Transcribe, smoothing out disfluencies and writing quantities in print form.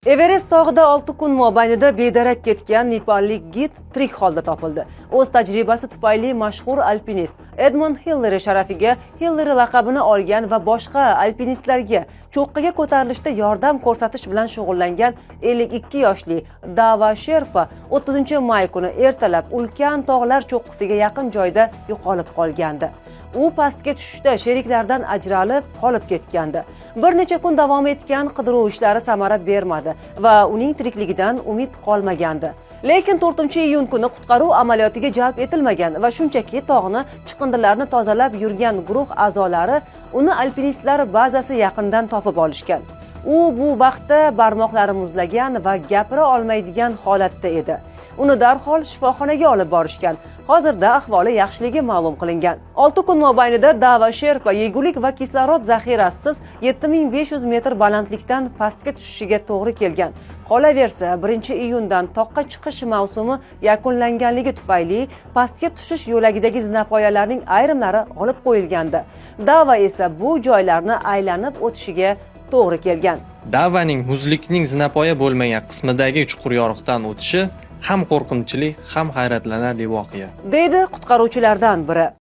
Everest tog'ida 6 kun mobaynida bedarak ketgan nepallik gid tirik holda topildi. O'z tajribasi tufayli mashhur alpinist Edmund Hillary sharafiga Hillary laqabini olgan va boshqa alpinistlarga cho'qqiga ko'tarilishda yordam ko'rsatish bilan shug'ullangan 52 yoshli Dava Sherpa 30 may kuni ertalab ulkan tog'lar cho'qqisiga yaqin joyda yo'qolib qolgandi. U pastga tushishda sheriklaridan ajralib qolib ketgandi. Bir necha kun davom etgan qidiruv ishlari samara bermadi va uning tirikligidan umid qolmagandi. Lekin 4 iyun kuni qutqaruv amaliyotiga jalb etilmagan va shunchaki tog'ni chiqindilarni tozalab yurgan guruh a'zolari uni alpinistlar bazasi yaqinidan topib olishgan. U bu vaqtda barmoqlari muzlagan va gapira olmaydigan holatda edi. Uni darhol shifoxonaga olib borishgan. Hozirda ahvoli yaxshiligi ma'lum qilingan. 6 kun mobaynida Dava Sherpa yegulik va kislorod zaxirasisiz 7500 metr balandlikdan pastga tushishiga to'g'ri kelgan. Qolaversa, 1 iyundan toqqa chiqish mavsumi yakunlanganligi tufayli pastga tushish yo'lagidagi zinapoyalarning ayrimlari olib qo'yilgandi. Dava esa bu joylarni aylanib o'tishiga to'g'ri kelgan. Davaning muzlikning zinapoya bo'lmagan qismidagi chuqur yoriqdan o'tishi ham qo'rqinchli, ham hayratlanarli voqea. Deydi qutqaruvchilardan biri.